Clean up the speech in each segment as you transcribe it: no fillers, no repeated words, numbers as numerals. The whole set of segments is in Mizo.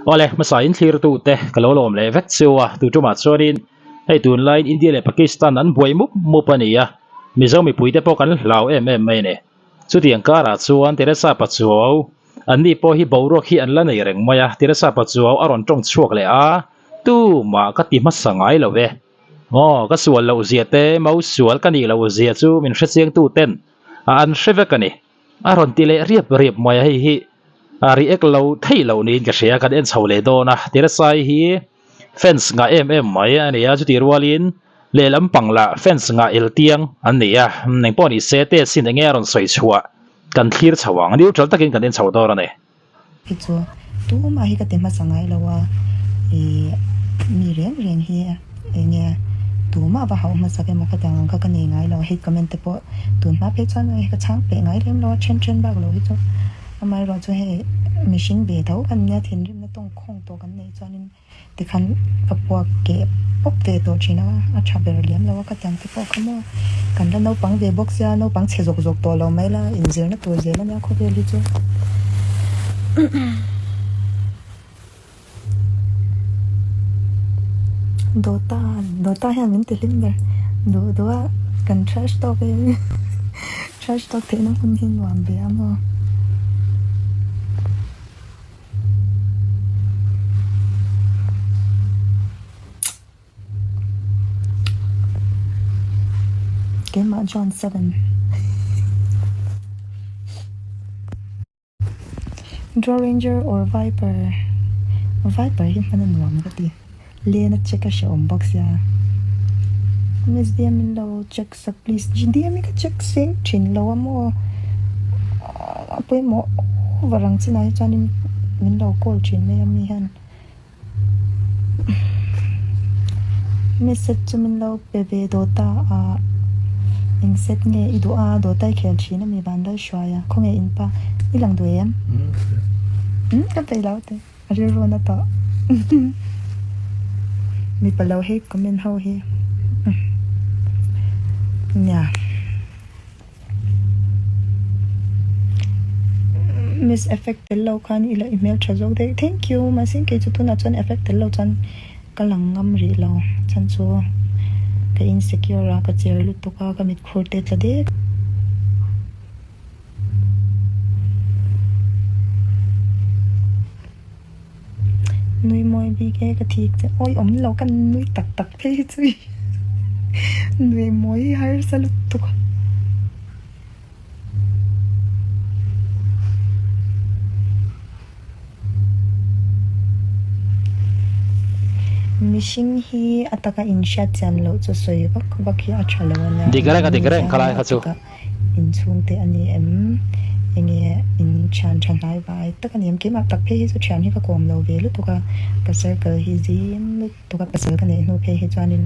Awle, hmasa in thlirtute ka lo lawm leh vek cheu a, tu tumah chuanin hei tunlaiin India leh Pakistan an buai mup mup a ni a, Mizo mipuite pawh kan hlau em em mai a ni. Chutiang karah chuan Teresa Pachuau, anni pawh hi boruak hi an la nei reng mai a, Teresa Pachuau a rawn tawng chhuak leh a, tumah ka ti hmasa ngai lo e. Aw, ka sual loh zia te, mau sual ka nih loh zia chu min hrechiangtu ten an hre vek a ni. A rawn ti leh riap riap mai a, hei hi a react lo theih loh niin ka hria, kan en chho leh dawn a, Teresai hi fans ngah em em mai a ni a, chutih rualin lehlam pang lah fans ngah el tiang an ni a, engpawh ni se test in enge a rawn sawi chhuah kan thlir chho ang, neutral takin kan en chho dawn a ni. Hi chu tumah hi ka ti hmasa ngai lo a, ih mi reng reng hi eng nge tumah va hauh hmasak emaw ka ti ang ang kha ka nei ngai lo, hate comment te pawh tun hma phei chuan ka chhang peh ngai lem lo a, then then bak lo hi chu amaherawh chu hei mihring ve tho kan nia thinrimna tawngkhawng tawh kan neih chuanin Tikhan ka puak keh pawp ve tawh thin a, a tha ber liam lo a ka tiang te pawh kha maw. Kan la naupang ve bawk sia, naupang chhe zawk zawk tawh lo mai la, inzirna tur zel ania khawvel hi chu. Dota, Dota hian min ti hlim ber. Duh duh a kan trash talk hi trash talk theihna hmun hi nuam ve a maw. Keimah John 7. Draw Ranger or Viper Viper hi hman a nuam ka ti. Len a check a hrehawm bawk sia. Miss DM min lo check sak please. DM hi ka check seng thin lo a maw. A pawimawh over ang chinah hi chuanin min lo call thin mai a mi hian. Message chu min lo pe ve dawt a ah eng set nge i duh a dawt a i khel thin a mi van lal hruai a khawnge in pa i lang duh em? Ka peih lo te. A rilru na tawh. Mipa lo hate comment ho hi. Nia. Miss effect tel lo khan ila i hmel tha zawk daih. Thank you. Mahse kei chu tunah chuan effect tel lo chuan ka lang ngam rih lo. Chhan chu ka insecure a, ka cher lutuk a, ka mit khur te tla dek. Nui mawi bik e ka thik che awi awm lo ka nui tak tak phei hi chu nui mawi harsa lutuk a. Mihring hi a taka inhriat chian loh chu sawi vak vak hi a tha lo a nia. Dik reng a dik reng khalai kha chu. Inchhungte a ni em? Enge in thian tha hnai vai tak a ni em? Keimah tak phei hi chu thian hi ka kawm lo ve lutuk a, ka circle hi zim lutuk a, pasal ka neih hnu phei hi chuanin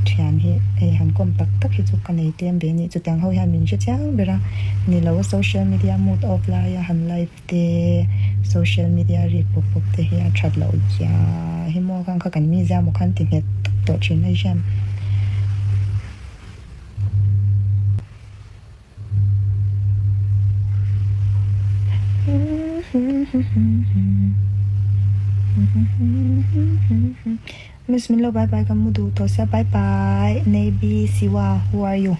thian hi hei han kawm tak tak hi chu ka nei tlem ve a ni. Chutiang ho hian min hre chiang ber a, ni lo a social media mood off laia han live te, social media rik pawp pawp te hi a that loh zia hi maw khan kha kan mizia maw khan ti nghet tak tawh thin a hian. Miss min lo bye bye ka mu duh tawh sia bye bye Navy Siwa who are you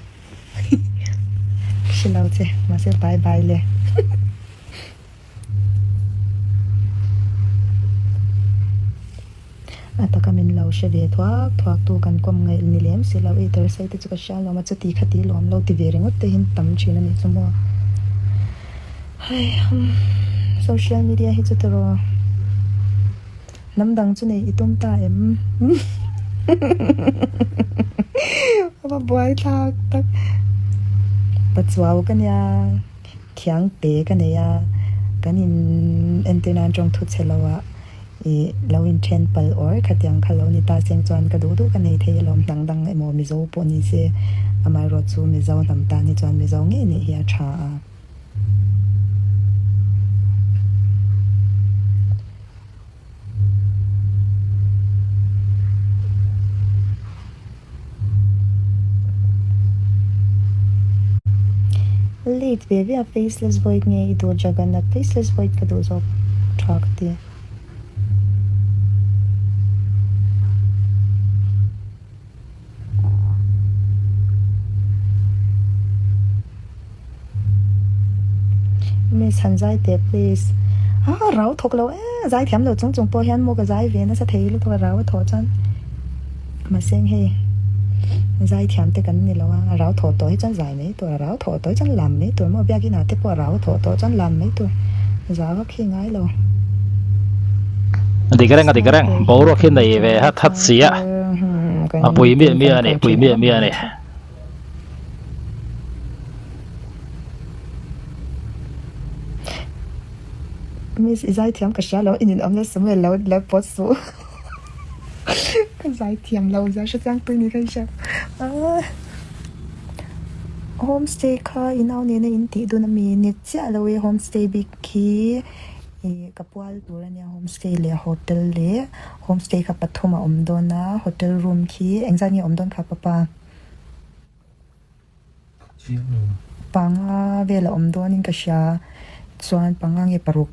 hre lo che mahse bye bye le. A taka min lo hre ve thuak thuak tu kan kawm ngaih ni lem si lo ei tar sei te chu ka hria lawm a chuti kha ti lawm lo ti ve ringawt te hian tam thin a nih chu maw hei social media hi chu tiraw hnam dang chu nei i tum ta em a va buai thlak tak pachuau ka nia. Thiang te ka nei a, kan in entir nan tawng thu chhe lo ah ih lo in then palh awr khatiang kha lo ni ta seng chuan ka duh duh ka nei thei alawm hnang dang emaw Mizo pawh ni se amaherawh chu Mizo hnam tan hi chuan Mizo ngei nih hi a tha a. Late ve ve a faceless void nge i duh Jagannath faceless void ka duh zawk tha ka ti. Miss han zai teh please. Ah rau thawk lo e zai thiam lo chung chung pawh hian maw ka zai ve nasa thei lutuk a rau a thawh chuan mahse hei zai thiam te kan ni lo a rau thawh tawh hi chuan zai mai tur a rau thawh tawh hi chuan lam mai tur maw biakin ah te pawh a rau thawh tawh chuan lam mai tur za vak hi ngai lo. A dik reng a dik reng boruak hi nei ve hat hat si a a pui miah miah a ni pui miah miah a ni. Miss i zaithiam ka hria lo i ninawm na Samuel lo la pawt suh ka zaithiam lo zia hre chiang pui ni ka inhria aah homestay kha i nau nena in tih dun ami ni chiah lo e homestay bik khi ih ka pual tur ania homestay leh hotel leh homestay kha pathum a awm dawn a hotel room khi engzat nge a awm dawn kha papa. Panga vel a awm dawnin ka hria chuan panga nge paruk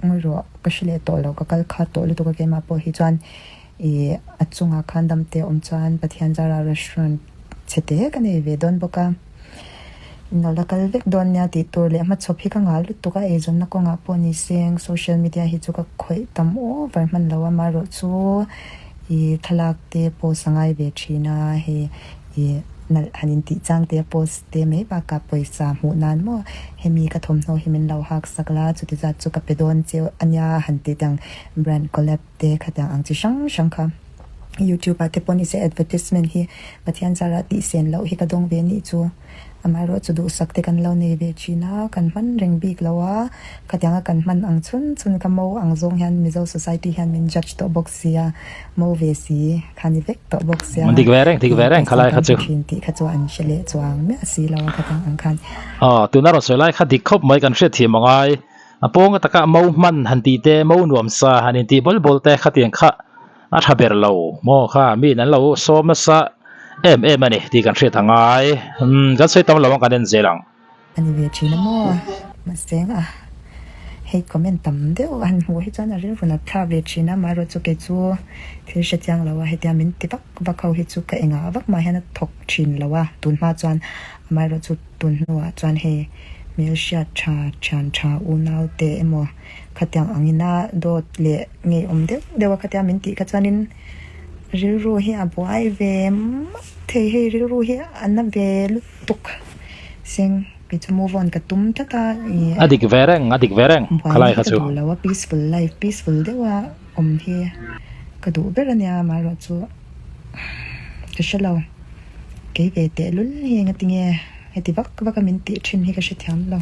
erawh ka hre leh tawh lo ka kal khat tawh lutuk a keimah pawh hi chuan ih a chungah khan damte a awm chuan Pathian zara restaurant chhe te ka nei ve dawn bawk a inlo la kal vek dawn nia tih tur leh hmachhawp hi ka nghal lutuk a eizawnna kawngah pawh ni seng social media hi chu ka khawih tam over hman lo a amaherawhchu ih thlalak te post a ngai ve thin a hei. Ih nalh han intih chang te post te mai bakah pawisa hmuh nan maw hemi ka thawmhnaw hi min lo hak sak la chuti zat chu ka pe dawn che ania han tih te ang brand collab te khatiang ang chi hrang hrang kha youtube ah te pawh nise advertisement hi Pathian zarah tih sen loh hi ka dawng ve nih chu amaherawh chu duhsak te kan lo nei ve thin a kan hman reng bik lo a khatianga kan hman ang chhun chhun kha mo ang zawng hian Mizo society hian min judge tawh bawk sia mo ve si kha ni vek. tawh bawk sia Dik ve reng, dik ve reng khalai kha chu. Thin tih kha chu an hre leh chuang miah si lo a khatiang ang khan. Aw, tuna rawn sawi lai kha dik khawp mai kan hriat thiam a ngai. A pawnga taka mo hman han tih te, mo nuam sa han intih bawl bawl te khatiang kha a tha ber lo maw kha miin an lo sawm nasa em em a ni tih kan hriat a ngai. Umm kan sawi tam lo ang kan en zel ang. A ni ve thin a maw? Mahse a hei comment tam deuh han hmuh hi chuan a rilru nat thlak ve thin a, amaherawh chu kei chu thil hre chiang lo a hetia min ti vak vak ho hi chu ka engah vak mah hian a thawk thin lo a, tun hma chuan amaherawh chu tun hnuah chuan hei hmelhriat tha thian tha unau te emaw khatiang angina dawt leh ngeiawm deuh deuh a khatia min tih kha chuanin rilru hi a buai ve map thei hei rilru hi a na ve lutuk. Seng kei chu move on ka tum tlat a ih. A dik ve reng, a dik ve reng khalai kha chu. Buaina hi ka duh lo a, peaceful life, peaceful deuha awm hi ka duh ber a nia, amaherawh chu ka hre lo. Kei ve tehlul hi engatinge heti vak vak a min tih thin hi ka hrethiam lo.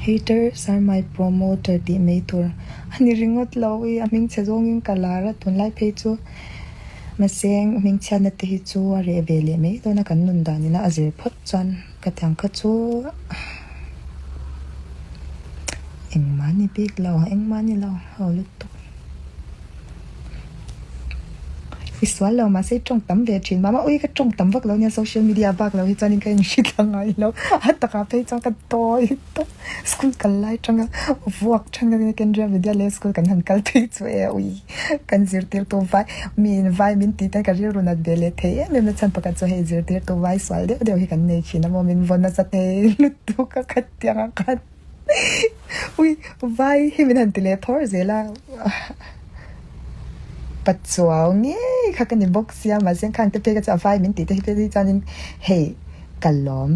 Haters are my promoter tih mai tur a ni ringawt lo i, a hmingchhe zawngin ka lar a tunlai phei chu. Mahse hmingchhiatna te hi chu a reh ve leh mai dawn a, kan nun dan ina a zir phawt chuan ka tiang kha chu engmah ni bik lo, engmah ni lo ho lutuk. I sual lo mahse i tawng tam ve thin mah mah ui ka tawng tam vak lo nia social media bak lo hi chuanin ka inhri thla ngai lo a takah phei chuan ka tawi tawp. School kal lai tanga vuak than ka nia Kendriya Vidyalaya school kan han kal phei chu e ui kan zirtirtu vai mi in vai min tih te ka rilru nat ve leh thei em em na chhan pakhat chu hei zirtirtu vai sual deuh deuh hi kan nei thin a maw min vawn nasa thei lutuk a khatiang a khan ui vai hi min han ti leh thawr zel a pachuau ngei kha ka ni bawk sia mahse khang te phei kha chu a vai min tih te hi chuanin hei ka lawm.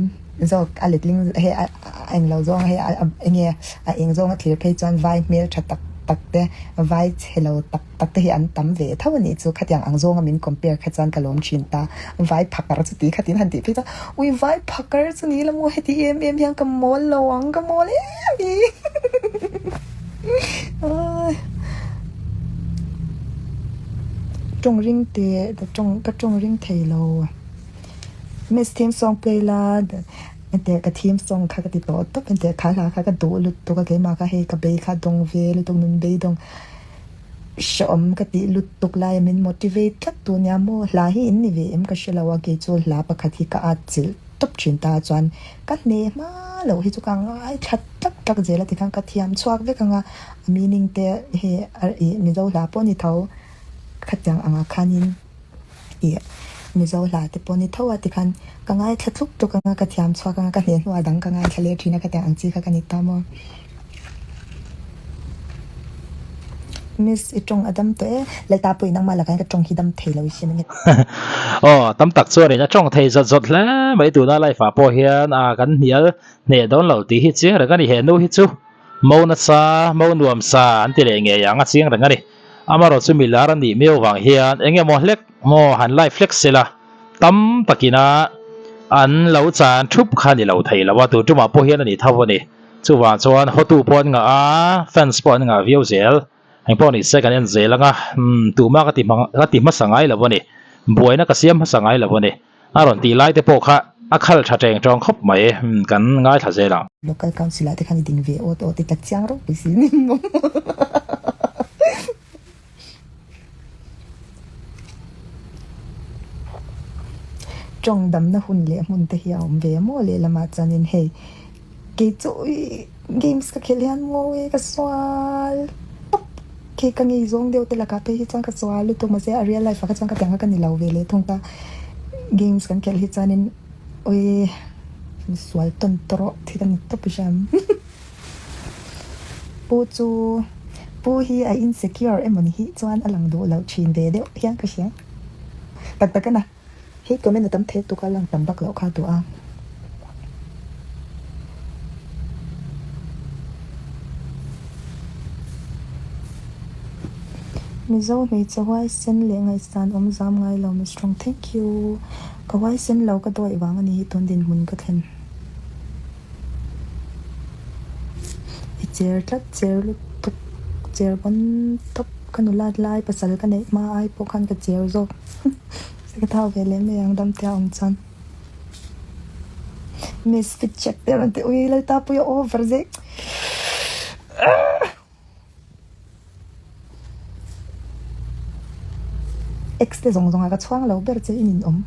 Zawk a letling hei a eng lo zawng hei a enge a eng zawng a thlir phei chuan vai hmel tha tak tak te vai chhe lo tak tak te hi an tam ve tho a nih chu khatiang ang zawnga min compare kha chuan ka lawm thin ta vai phakar chu ti khatin han tih phei chuan ui vai phakar chu ni la maw heti em em hian ka mawl lo ang ka mawl em hi tawng ring teh ka tawng ka tawng ring thei lo. Miss theme song play la enteh ka theme song kha ka ti tawh tawp enteh kha hla kha ka duh lutuk a keimah kha hei ka bei kha dawng ve lutuk nun bei dawng hrehawm ka tih lutuk lai a min motivate tlat tu nia maw hla hi in ni ve em ka hre lo a kei chu hla pakhat hi ka at chilh tawp thin ta chuan ka hne hma loh hi chu ka ngai thla tlak tlak zel a tikhan ka thiam chhuak vek ang a a meaning te hei ih mizo hla pawh a ni tho khatiang angah khanin. Ih. Mizo hla te pawh ni tho a tikhan ka ngaithla tluk tluk anga ka thiam chhuak anga ka hneh hnuah dang ka ngaithla leh thin a ka tiang ang chi kha ka ni ta maw. Miss i tawng a dam tawh e. Lalta pawhin nangmah lakah hian ka tawng hi dam thei lo i hria nge. Aw tam tak chuanin a tawng thei zawt zawt hle mai tuna life ah pawh hian a kan hnial hneh dawn lo tih hi chiang reng a ni he nu hi chu mo nasa mo nuam sa an ti leh ngei ang a chiang reng a ni amarawh chu milar a nih miau vang hian eng emaw hlek maw han live hlek sela tam takina an lo chan thup kha ni lo thei lo a tu tumah pawh hian a ni tho a ni. Chuvang chuan hotu pawh an ngah a, fans pawh an ngah viau zel. Eng pawh ni se kan en zel ang a, umm tumah ka ti hma ka ti hmasa ngai lo a ni. Buaina ka siam hmasa ngai lo a ni. A rawn tih lai te pawh kha a khal tha teng tawng khawp mai, umm kan ngaithla zel ang. Local council ah te khan i ding ve awt awt i tla chiang ropui si nin maw. Tawng damna hun leh hmun te hi a awm ve maw lehlamah chuanin hei kei chu games ka khelh hian maw e ka sual tawp khi ka ngei zawng deuh te lakah phei hi chuan ka sual lutuk mahse a real life ah kha chuan ka tiang kha ka ni lo ve leh thung ta games kan khelh hi chuanin awi sual tawn tawh thil a ni tawp i hria ang. Pu chu Pu hi a insecure emaw ni hi chuan a lang duh loh thin ve deuh hian ka hria. Tak tak a na. Hei comment a tam thei tuk a lang tam vak loh kha duh a. Mizo hmeichhe huaisen leh ngaihsan awm zam ngai lo mi strong thank you. Ka huaisen lo ka dawih vang a ni hi tun dinhmun ka thlen. I cher tlat cher lutuk cher pawn tawp ka nulat lai pasal ka neih hma ai pawh khan ka cher zawk ka thau ve leh mai ang dam te a awm chuan misfit check te rawn ti ui Laltapuia over zek. Ex te zawng zawng ah ka chhuang lo ber che in in awm.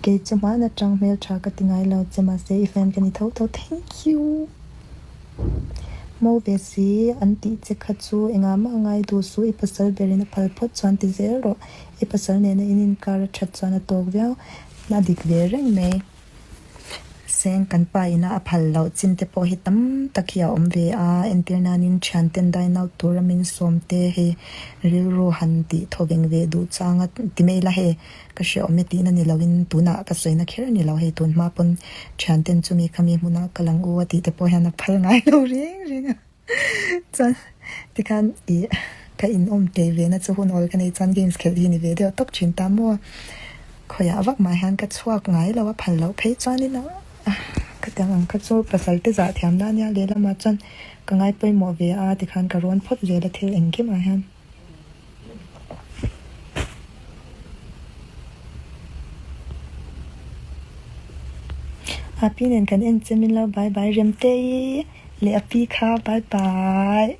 Kei chu hmaan atang hmeltha ka ti ngai lo che mahse i fan ka ni tho tho thank you. Mo ve si an tih che kha chu engah mah ngai duh suh i pasal berin a phal phawt chuan ti zel rawh i pasal nena in inkar a that chuan a tawk viau a dik ve reng mai. Seng kan pa ina a phal loh chin te pawh hi tam tak hi a awm ve a, entir nanin thian ten dine out tura min sawm te hei rilru han tih thawveng ve duh chang a ti mai ila hei ka hreawm e tihna ni loin tunah ka sawina kher a ni lo hei tun hma pawn thian ten chumi khami hmunah ka lang u a tih te pawh hian a phal ngai lo reng reng a. Chuan tikhan ih ka inawm teh ve na chu hun awl ka nei chuan games khelh hi ni ve deuh tawp thin ta maw. Khawiah vak mah hian ka chhuak ngai lo a phal loh phei chuanin ka tiang ang kha chu pasal te zah thiam na ania lehlamah chuan ka ngai pawimawh ve a tikhan ka rawn phawt zel a thil engkimah hian. A pi nen kan en che min lo bye bye Remtei leh a pi kha bye bye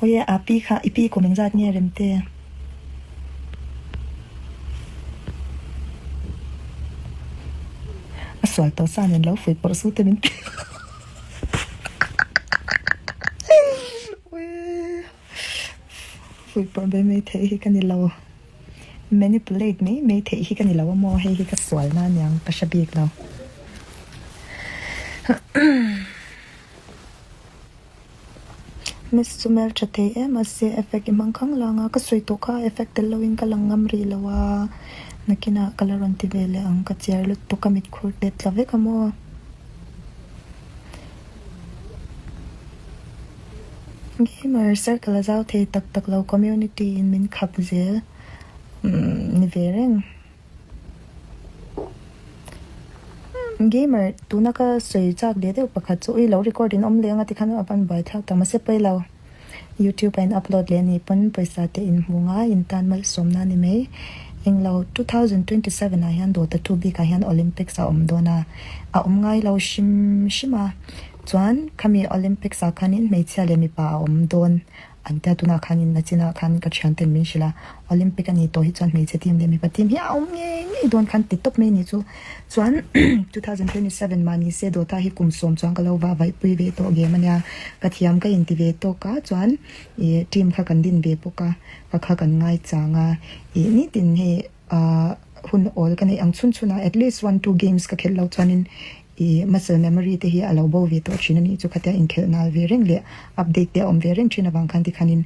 Awia a pi kha i pi kum engzat nge Remte? A sual tawh sa nen lo fuih pawrh su te min ti. Fuihpawrh mai mai theih hi ka ni lo. Manipulate mai mai theih hi ka ni lo a maw hei hi ka sual na aniang ka hre bik lo. Miss chu hmel tha thei em a se effect i hmang khang lang a ka sawi tawh kha effect tel lo in ka lang ngam rih lo a nakinah ka la rawn ti ve leh ang ka chiar lutuk ka mitkhur te tla vek a maw. Gamer circle a zau thei tak tak lo community in min khap zel ni ve reng. Gamer tuna ka sawi chak leh deuh pakhat chu ui lo record in awm leh anga tikhan a van buai thlak tak mahse pawi lo youtube a in upload leh anih pawn pawisa te in hmu ngai in tan malsawmna a ni mai. Englo 2027 ah hian Dota 2 bik ah hian Olympics a awm dawn a a awm ngai lo hrim hrim a. Chuan khami Olympics ah khanin hmeichhia leh mipa a awm dawn. An tia tunah khanin nachinah khan ka thianten min hrilh a, Olympic a nih tawh hi chuan hmeichhe team leh mipa team hi a awm ngei ngei dawn khan ti tawp mai a nih chu. Chuan 2027 mah ni se Dota hi kum sawm chuan ka lo va vaihpui ve tawh game a nia, ka thiam ka inti ve tawk a chuan ih team kha kan din ve bawk a, ka kha kan ngaichang a, ih nitin hei ah hun awl ka neih ang chhun chhun a at least one two games ka khelh loh chuanin I muscle memory te hi a lo bo ve tawh thin a nih chu khatia inkhelh nal ve reng leh update te a awm ve reng thin avang khan tikhanin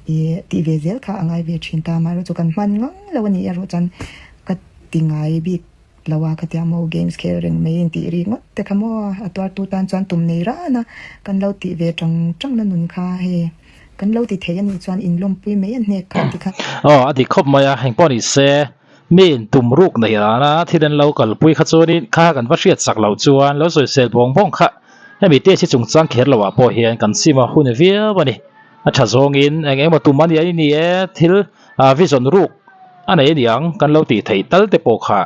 i tih ve zel kha a ngai ve thin ta. Amaherawhchu chu kan hman ngang lo a nih erawh chuan ka ti ngai bik lo a, khatia maw games khel reng mai intih ri ngawt te kha maw a tuartu tan chuan tum nei ran a kan lo tih ve tang tang na nun kha hei kan lo ti thei a nih chuan inlawmpui mai a hnek kha tikhan. Aw a dik khawp mai a, engpawh ni se. Mi in tum ruk nei rana thil an lo kalpui kha chuanin kha kan va hriat chak loh chuan lo sawisel bawng bawng kha hemi test hi chungchang kher loh ah pawh hian kan sim a hun viau a ni. A tha zawngin eng engemaw tum a ni a ni e thil ah vision ruk a nei a ni ang kan lo tih theih tal te pawh kha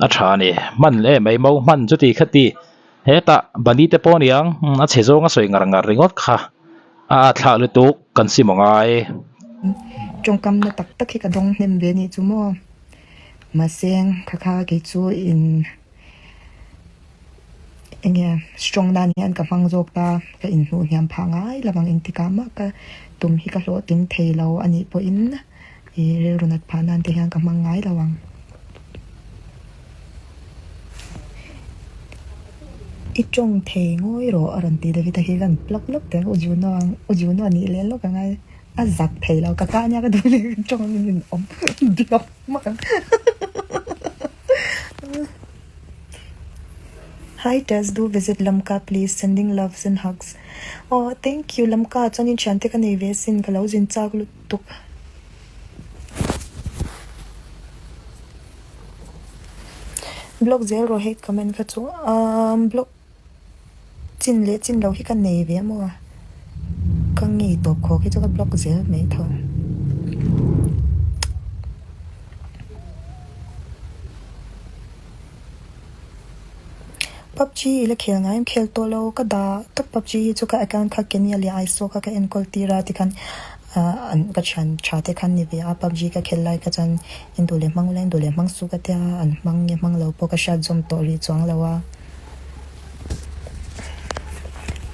a tha a ni. Hman leh mai mo hman chuti khati hetah bani te pawh a ni ang a chhe zawng a sawi ngar ngar ringawt kha. A a thlah lutuk kan sim a ngai. Tawngkam na tak tak hi ka dawng hnem ve nih chu maw. Mahse kha kha kei chu in enge strong nan hian ka hmang zawk ta ka inhmuh hniam phah ngai lo ang engtikah mah ka tum hi ka hlawhtling thei lo a nih pawhin ih rilru nat phah nan te hian ka hmang ngai lo ang. I tawng thei ngawi rawh a rawn ti David a hi kan plug lawk teh ang u Juno ang u Juno a nih leh lawk ang a a zak thei lo ka ka nia ka duh leh ka tawng angin min awm block hmak ang Hi Tess do visit Lamka please sending loves and hugs aw thank you Lamka chuan in thiante ka nei ve sin ka lo zin chak lutuk. Block zel rawh hate comment kha chu umm block chin leh chin loh hi ka nei ve a maw ka ngei tawp khawk hi chu ka block zel mai tho. Pubg i la khel ngai em khel tawh lo ka dah tawp pubg hi chu ka account kha Kenya leh Aizawl kha ka enkawl tir a tikhan ah an ka thian tha te khan ni ve a pubg ka khel lai kha chuan en duh leh hmang ula en duh leh hmang suh ka tia an hmang nge hmang lo pawh ka hriat zawm tawh rih chuang lo a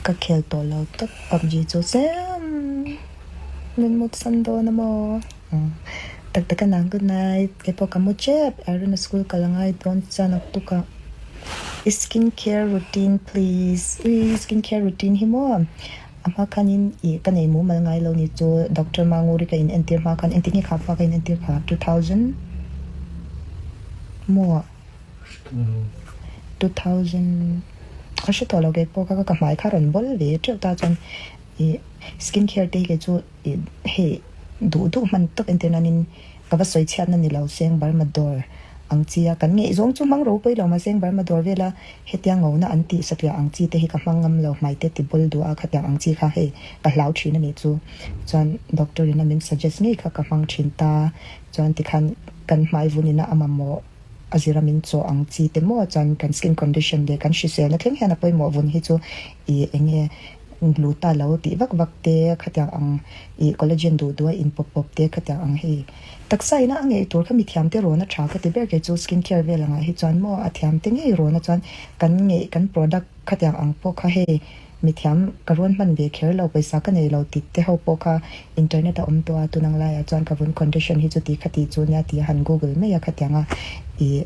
ka khel tawh lo tawp pubg chu Sam min mut san dawn a maw. Tak tak a nang good night kei pawh ka mu tep Aaron a school kal angai dawn chuan a tuk a i skin care routine please ui skin care routine hi maw a hma khanin ih ka nei mumal ngai lo ni chu doctor Manguri ka in entir hma khan engtin nge kha hma ka in entir kha 2000 maw 2000 ka hre tawh lo kei pawh ka ka hmai kha rawn bawl ve teuh ta chuan ih skin care te hi kei chu. Hei duh duh hman tawp entir nanin ka va sawi chhiatna ni lo seng Burma dawr ang chi a kan ngeih zawng chu hmang ropui lo mahse Burma dawr vela hetia ngona an tih satliah ang chi te hi ka hmang ngam lo hmai te ti bawl duh a khatiang ang chi kha hei ka hlau thin a nih chu chuan doctor in a min suggest ngei kha ka hmang thin ta chuan tikhan kan hmai vun ina a mamawh a zira min chawh ang chi te maw chuan kan skin condition leh kan hriselna thleng hian a pawimawh vun hi chu ih eng nge Lu ta lo tih vak vak te khatiang ang ih collagen duh duh a in pawp pawp te khatiang ang hei taksa ina a ngei tur kha mi thiam te rawn a tha ka ti ber kei chu skin care vel angah hi chuan maw a thiam te ngei rawn a chuan kan ngeih kan product khatiang ang pawh kha hei mi thiam ka rawn hman ve kher lo pawisa ka nei lo tih te ho pawh kha internet a awm tawh a tunang laiah chuan ka vun condition hi chu ti kha ti chu nia tih a han google mai a khatiang a ih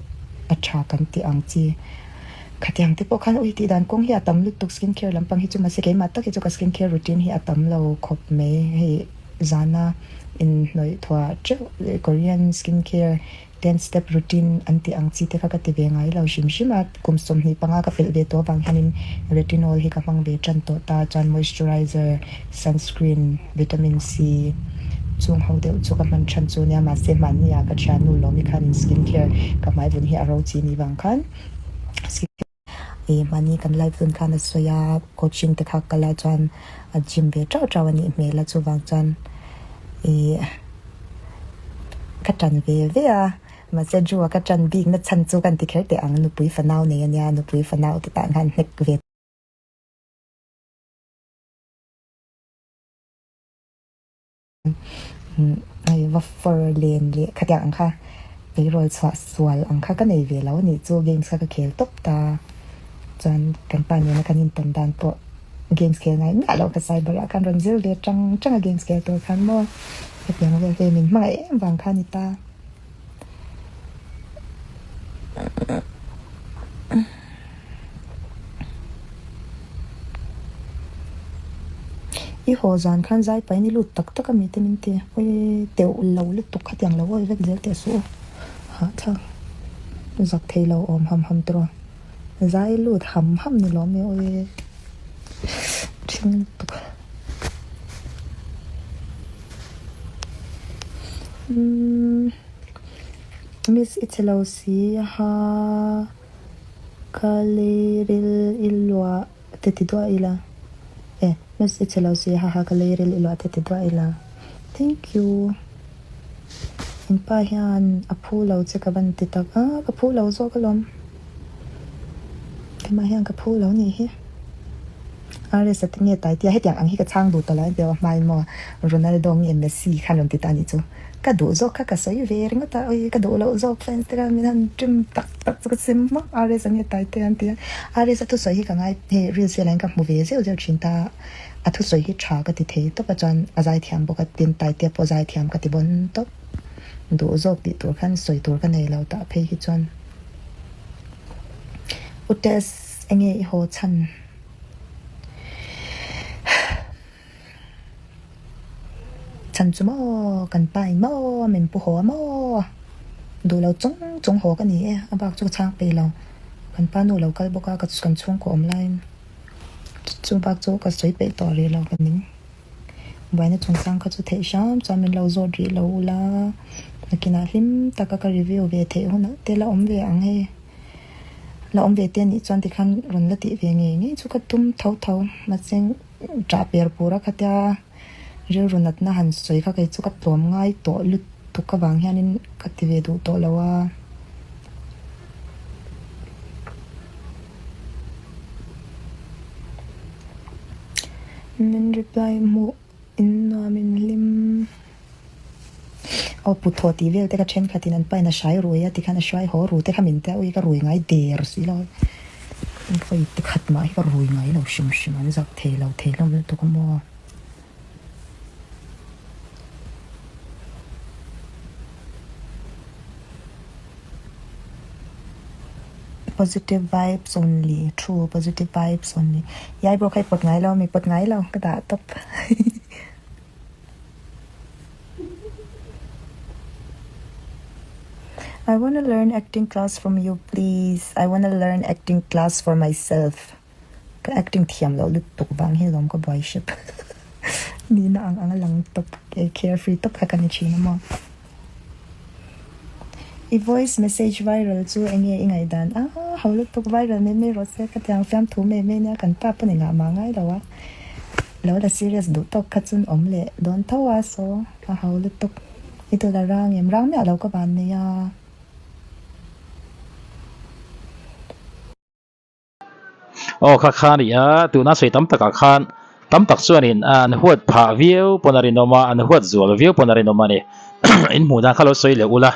a tha kan tih ang chi. Khatiang te pawh khan ui tih dan kawng hi a tam lutuk skin care lampang hi chu mahse keimah tak hi chu ka skin care routine hi a tam lo khawp mai hei zana inhnawih thuah teuh Korean skin care ten step routine an tih ang chi te kha ka ti ve ngai lo hrim hrim a kum 25 ka pelh ve tawh avang hianin retinol hi ka hmang ve tan tawh ta chuan moisturizer sunscreen vitamin C chung ho deuh chu ka hman than chu nia mahse hmanni ah ka thiannu lawmi khanin skin care ka hmai vun hi a ro chi ni vang khan. Ih mahni kan live dun khan a sawi a coaching te kha kal a chuan a gym ve teuh teuh a nih hmel a chuvang chuan ih ka tan ve ve a mahse Drew a ka tan bik na chhan chu kan ti kher teh ang nupui fanau nei ania nupui fanau te tan khan hnek ve. Hei va fur len leh khatiang ang kha tleirawl chhuah sual ang kha ka nei ve lo a nih chu games kha ka khel tawp ta chuan kan pa nena kan intawn dan pawh games khel ngai miah loh kha cyber ah khan rawn zir ve tang tang a games khel tur khan maw hetiang vel hei min hmangaih em vang kha a ni ta. I haw zan khan zai pahin i lut tak tak a mi te min ti awi teuh lo lutuk khatiang lo awi vek zel teh suh u hahthlak zak thei lo awm ham ham tawh zai lut ham ham ni lawm e awi ṭhing lutuk umm miss i che lo si ha. Ka leiril i luah te ti duah ila e miss i che lo si haha ka leiril i luah te ti duah ila thank you in pa hian a phu lo che ka van ti tak a ka phu lo zawk alawm keimah hian ka phu lo nih hi RS a ti nge tai tia hetiang ang hi ka chhang duh ta lo a inti a hmain maw Ronaldo nge Messi khan rawn ti ta anih chu. Ka duh zawk kha ka sawi ve ringawt a, awi ka duh loh zawk fans te khan min han trim tak tak chu ka sim hmak a, RS ang nge Taite an ti a, RS a thusawi hi ka ngai hei reels velah hian ka hmu ve zeuh zeuh thin ta, a thusawi hi tha ka ti thei tawp a chuan a zaithiam bawk a tin Taitea pawh zaithiam ka ti bawn tawp, duh zawk tih tur khan sawi tur ka nei lo tah phei hi chuan U Tess enge i haw chhan? Chhan chu maw, kan pa in maw, min pu haw a maw? Duh lo chung chung haw ka ni e, a bak chu ka chhang peih lo. Kan pa nu lo kal bawk a, kan chhungkaw awm laiin chu bak chu ka sawi peih tawh rih lo ka ning. Buaina chungchang kha chu theih hram chuan min lo zawt rih lo ula, nakinah hlim taka ka review ve theih hunah te la awm ve ang hei. La awm ve te anih chuan tikhan rawn la tih ve ngei ngei chu ka tum tho tho mahse Ṭah per pur a khatia rilru natna han sawi kha kei chu ka tlawm ngai tawh lutuk avang hianin ka ti ve duh tawh lo a. Min reply hmuh in nuam in hlim. Aw put thaw tih vel te kha thenkhatin an pain a hrai rui a tikhan a hruai haw ru te kha min tia ui ka rui ngai der si lo vawi ti khat mah hi ka rui ngai lo hrim hrim an zak thei lo thei hlawm lutuk a maw. Positive vibes only true positive vibes only i eyebrow kha i pawt ngai lo a mi pawt ngai lo ka dah tawp. I wanna learn acting class from you please I wanna learn acting class for myself ka acting thiam loh lutuk vang hi lawm ka buai hrep nihna ang ang a lang tawp e carefree tawp kha ka ni thin a maw I voice message viral chu enge i ngaihdan a ho lutuk viral mai mai rawh se ka tiang fiamthu mai mai nia kan pa pawn engah mah ngai lo a. Lo la serious duh tawk kha chun awm leh dawn tho a saw a ho lutuk i dul a rang em rang miah lo ka van nei a. Aw kha kha a ni a, tuna sawi tam takah khan tam tak chuanin an huat phah viau pawn a rinawm a, an huat zual viau pawn a rinawm a ni. In hmuh dan kha lo sawi leh ula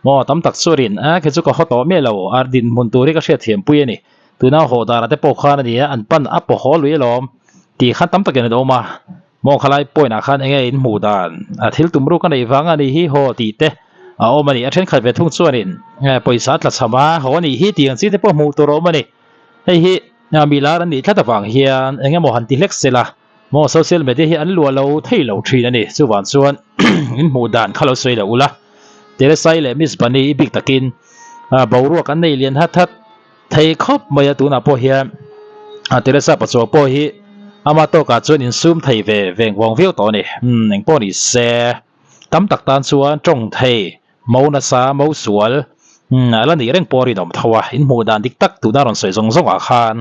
maw tam tak chuanin a khi chu ka haw tawh miah lo a dinhmun tur hi ka hriatthiam pui a ni. Tuna haw darah te pawh khan a ni a, an pan a paw haw lui alawm tih khan tam takin an awm a, maw khalai point ah khan enge in hmuh dan a thil tum ruk a neih vang a nih hi haw tih te a awm a ni. A thenkhat ve thung chuanin pawisa a tla cham a, haw a nih hi tih ang chi te pawh hmuh tur a awm a ni. Hei hi mi lar an nih tlat avang hian eng emaw han ti hlek se la maw social media hi an luah lo thei lo thin a ni. Chuvang chuan in hmuh dan kha lo sawi lo ula, Teresai leh Miss Bunny i bik takin boruak an nei lian hat hat. Thei khawp mai a tunah pawh hian Teresa Pachuau pawh hi ama tawkah chuan insum thei ve veng vawng viau tawh a ni. Umm eng pawh ni se tam tak tan chuan tawng thei mo nasa mo sual umm a la nih reng pawh a rinawm tho a, in hmuh dan dik tak tuna rawn sawi zawng zawngah khan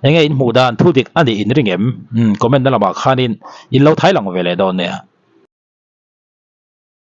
enge in hmuh dan thu dik a nih in ring em? Umm comment na lamah khanin in lo thai lang ve leh dawn nia.